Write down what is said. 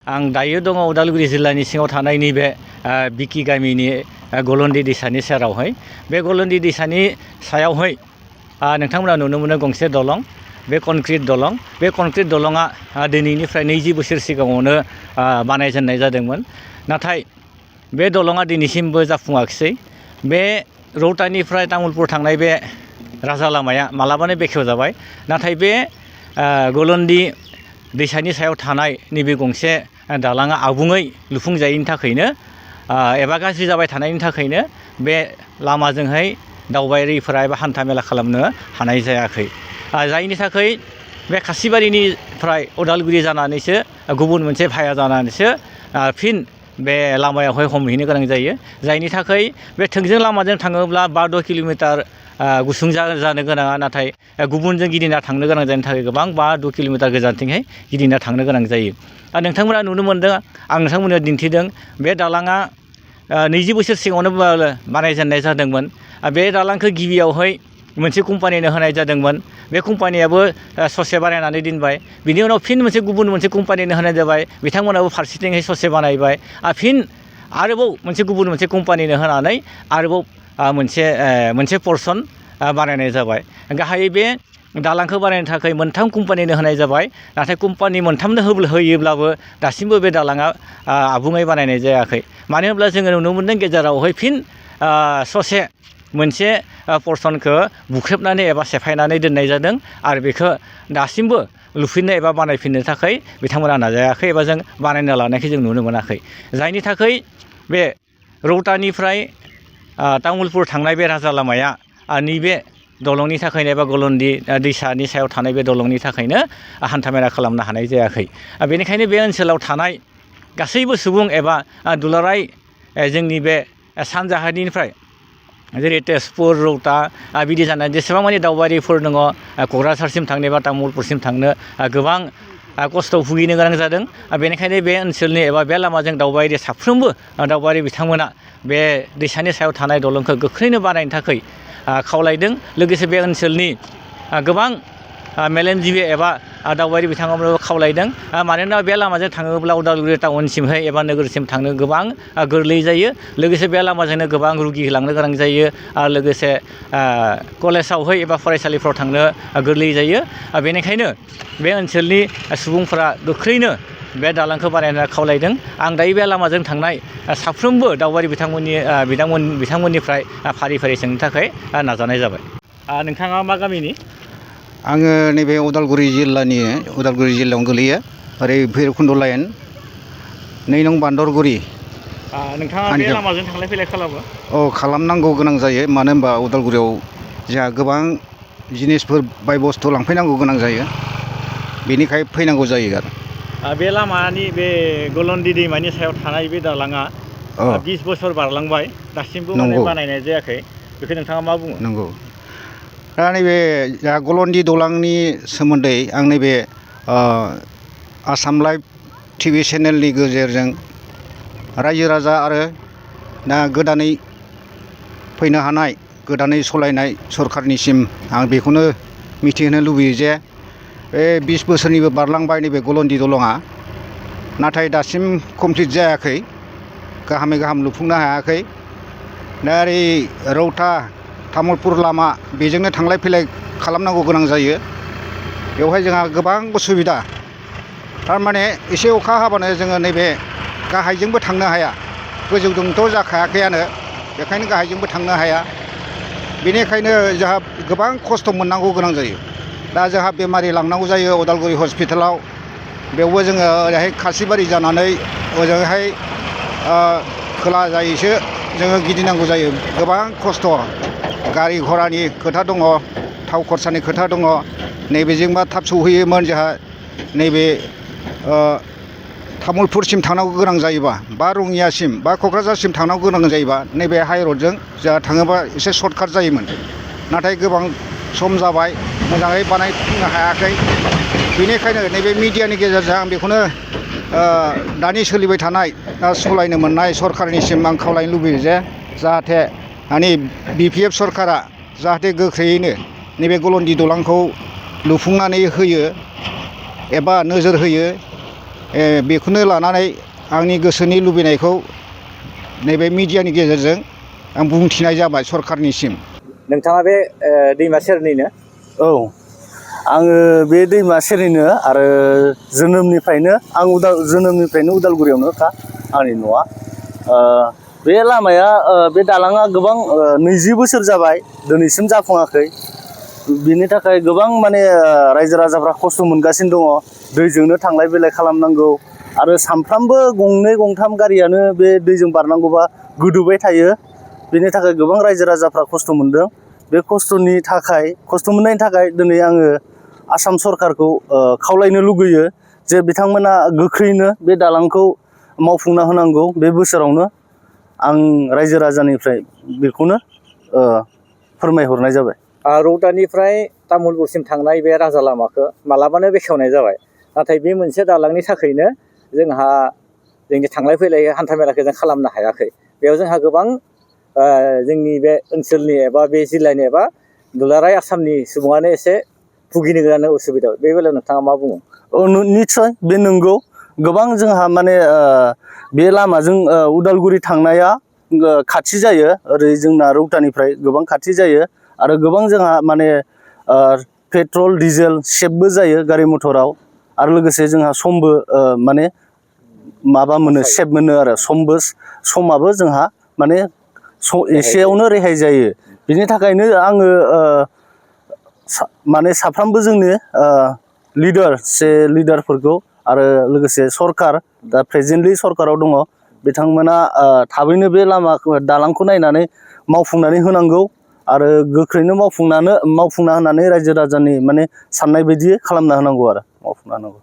आं दायो दङ उदालगुरि जिल्लानि सिङाव थानाय नैबे बिकि गामिनि गलन्दि दैसानि सेरावहाय बे गलन्दि दैसानि सायावहाय नोंथांमोना नुनो मोनो गंसे दलं बे कनक्रिट दलं बे कनक्रिट दलंआ दिनैनिफ्राय 20 बोसोर सिगाङावनो बानायजेननाय जादोंमोन नाथाय बे दलंआ दिनैसिमबो जाफुङाखिसै बे रौतानिफ्राय तामुलपुर थांनाय बे राजा लामाया मालाबानो बेखेवजाबाय नाथाय बे गलन्दि दैसानि सायाव थानाय नैबे गंसे दालाङा आबुङै लुफुंजायैनि थाखायनो एबा गाज्रि जाबाय थानायनि थाखायनो बे लामाजोंहाय दावबायारिफोरा एबा हान्था मेला खालामनो हानाय जायाखै जायनि थाखाय बे खासिबारिनिफ्राय उदालगुरि जानानैसो गुबुन मोनसे भाया जानानैसो फिन बे लामायावहाय हमहैनो गोनां जायो जायनि थाखाय बे थोंजों लामाजों थाङोब्ला 5-6 किल'मिटार गुसुं जानो गोनाङा नाथाय गुबुनजों गिदिंना थांनो गोनां जानायनि थाखाय गोबां 5-6 किल'मिटार गोजानथिंहाय गिदिंना थांनो गोनां जायो नोंथांमोना नुनो मोनदों आं नोंथांमोननो दिन्थिदों बे दालाङा 20 बोसोर सिगाङावनो बानायजेननाय जादोंमोन बे दालांखौ गिबियावहाय मोनसे कम्पानिनो होनाय जादोंमोन बे कम्पानियाबो ससे बानायनानै दोनबाय बिनि उनाव फिन गुबुन मोनसे कम्पानिनो होनाय जाबाय बिथांमोनाबो फारसेथिंहाय ससे बानायबाय फिन आरोबाव गुबुन मोनसे कम्पानिनो होनानै आरोबाव मोनसे पर्सन बानायनाय जाबाय गाहायै बे दालांखौ बानायनो थाखाय 3 कम्पानिनो होनाय जाबाय नाथाय कम्पानि 3नो होयोब्लाबो दासिमबो बे दालाङा आबुङै बानायनाय जायाखै मानो होनब्ला जोङो नुनो मोनदों गेजेरावहाय फिन ससे मोनसे पर्सनखौ बुख्रेबनानै एबा सेफायनानै दोननाय जादों आरो बेखौ दासिमबो लुफिननो एबा बानायफिननो थाखाय बिथांमोना नाजायाखै एबा जों बानायना लानायखौ जों नुनो मोनाखै जायनि थाखाय बे रौतानिफ्राय तामुलपुर थांनाय बे राजा लामाया नैबे दलंनि थाखायनो एबा गलन्दि दैसानि सायाव थानाय बे दलंनि थाखायनो हान्थामेला खालामनो हानाय जायाखै बेनिखायनो बे ओनसोलाव थानाय गासैबो सुबुं एबा दुलाराय जोंनि बे सानजाहानिफ्राय जेरै तेजपुर रौता बिदि जानाय जेसेबां मानि दावबायारिफोर दङ क'क्राझारसिम थांनो एबा तामुलपुरसिम थांनो गोबां खस्थ' भुगिनो गोनां जादों बेनिखायनो बे ओनसोलनि एबा बे लामाजों दावबायारि साफ्रोमबो दावबायारि बिथांमोना बे दैसानि सायाव थानाय दलंखौ गोख्रैनो बानायनो थाखाय खावलायदों लोगोसे बे ओनसोलनि गोबां मेलेमजिबि एबा दावबायारि बिथांमोनबो खावलायदों मानोना बे लामाजों थाङोब्ला उदालगुरि टाउनसिमहाय एबा नोगोरसिम थांनो गोबां गोरलै जायो लोगोसे बे लामाजोंनो गोबां रुगि लांनो गोनां जायो आरो लोगोसे कलेजावहाय एबा फरायसालिफ्राव थांनो गोरलै जायो बेनिखायनो बे ओनसोलनि सुबुंफोरा गोख्रैनो बे दालांखौ बानायनो खावलायदों आं दायो बे लामाजों थांनाय साफ्रोमबो दावबायारि बिथांमोननिफ्राय फारि फारि सोंनो थाखाय नाजानाय जाबाय नोंथाङा मा गामिनि आङो नैबे उदालगुरि जिल्लायावनो गोलैयो ओरै भैरबकुन्द लाइन 2 नं बान्दरगुरि नोंथाङा बे लामाजों थांलाय फैलाय खालामो खालामनांगौ गोनां जायो मानो होनबा उदालगुरियाव जोंहा गोबां जिनिसफोर बाय बस्थु लांफैनांगौ गोनां जायो बेनिखाय फैनांगौ जायो आरो बे लामानि बे गलन्दि दैमानि सायाव थानाय बे दालाङा 20 बोसोर बारलांबाय दासिमबो बानायनाय जायाखै बेखौ नोंथाङा मा बुङो नंगौ दा नैबे जोंहा गलन्दि दलांनि सोमोन्दै आं नैबे आसाम लाइभ टिभि चेनेलनि गेजेरजों रायजो राजा आरो दा गोदानै फैनो हानाय गोदानै सलायनाय सरखारनिसिम आं बेखौनो मिथिहोनो लुबैयो जे बे 20 बोसोरनिबो बारलांबाय नैबे गलन्दि दलङा नाथाय दासिम कमप्लिट जायाखै गाहामै गाहाम लुफुंनो हायाखै दा ओरै रौता तामुलपुर लामा बेजोंनो थांलाय फैलाय खालामनांगौ गोनां जायो बेवहाय जोंहा गोबां उसुबिदा थारमाने एसे अखा हाबानो जोङो नैबे गाहायजोंबो थांनो हाया गोजौजोंथ' जाखायाखैयानो बेखायनो गाहायजोंबो थांनो हाया बेनिखायनो जोंहा गोबां खस्थ' मोननांगौ गोनां जायो दा जोंहा बेमारि लांनांगौ जायो उदालगुरि हस्पिटालाव बेवबो जोङो ओरैहाय खासिबारि जानानै ओजोंहाय खोला जायैसो जोङो गिदिंनांगौ जायो गोबां खस्थ' गारि घरानि खोथा दङ थाव खरसानि खोथा दङ नैबेजोंबा थाब सौहैयोमोन जोंहा नैबे तामुलपुरसिम थांनांगौ गोनां जायोबा बा रङियासिम बा क'क्राझारसिम थांनांगौ गोनां जायोबा नैबे हाइरडजों जोंहा थाङोबा एसे सर्टकाट जायोमोन नाथाय गोबां सम जाबाय मोजाङै बानायफुंनो हायाखै बेनिखायनो नैबे मिडियानि गेजेरजों आं बेखौनो दानि सोलिबाय थानाय सालायनो मोननाय सरखारनिसिम आं खावलायनो लुबैयो जे जाहाथे माने BPF सरकारा जाहाथे गोख्रैयैनो नैबे गलन्दि दलांखौ लुफुंनानै होयो एबा नोजोर होयो बेखौनो लानानै आंनि गोसोनि लुबैनायखौ नैबे मिडियानि गेजेरजों आं बुंथिनाय जाबाय सरखारनिसिम। नोंथाङा बे दैमा सेरनिनो? औ, आङो बे दैमा सेरनिनो आरो जोनोमनिफ्रायनो उदालगुरियावनोखा आंनि न'आ। बे लामाया बे दालाङा गोबां 20 बोसोर जाबाय दिनैसिम जाफुङाखै। बिनि थाखाय गोबां माने रायजो राजाफ्रा खस्थ' मोनगासिनो दङ। दैजोंनो थांलाय फैलाय खालामनांगौ आरो सानफ्रामबो गंनै गंथाम गारियानो बे दैजों बारनांगौबा गोदोबाय थायो। बेनि थाखाय गोबां रायजो राजाफ्रा खस्थ' मोनदों। बे खस्थ' मोननायनि थाखाय दिनै आङो आसाम सरकारखौ खावलायनो लुगैयो जे बिथांमोना गोख्रैनो बे दालांखौ मावफुंना होनांगौ बे बोसोरावनो। आं रायजो राजानिफ्राय बेखौनो फोरमायहरनाय जाबाय। रौतानिफ्राय तामुलपुरसिम थांनाय बे राजा लामाखौ मालाबानो बेखेवनाय जाबाय, नाथाय बे मोनसे दालांनि थाखायनो जोंहा जोंनि थांलाय फैलाय हान्था मेलाखौ जों खालामनो हायाखै। बेयाव जोंहा गोबां जोंनि बे ओनसोलनि एबा बे जिल्लानि एबा दुलाराय आसामनि सुबुङानो एसे भुगिनो गोनां उसुबिदा। बे बेलायाव नोंथाङा मा बुङो? निस्सय बे नंगौ। गोबां जोंहा माने बे लामाजों उदालगुरि थांनाया खाथि जायो, ओरै जोंना रौतानिफ्राय गोबां खाथि जायो आरो गोबां जोंहा माने पेट्रल डिजेल सेभबो जायो गारि मथराव आरो लोगोसे जोंहा समबो माने माबा मोनो, सेभ मोनो आरो समाबो जोंहा माने एसेयावनो रेहाय जायो। बिनि थाखायनो आङो माने साफ्रोमबो जोंनि लिडारफोरखौ आरो लोगोसे सरकार दा प्रेजेन्टलि सरकाराव दङ बिथांमोना थाबैनो बे दालांखौ नायनानै मावफुंनानै होनांगौ आरो गोख्रैनो मावफुंना होनानै रायजो राजानि माने साननाय बायदि खालामना होनांगौ आरो मावफुंना होनांगौ।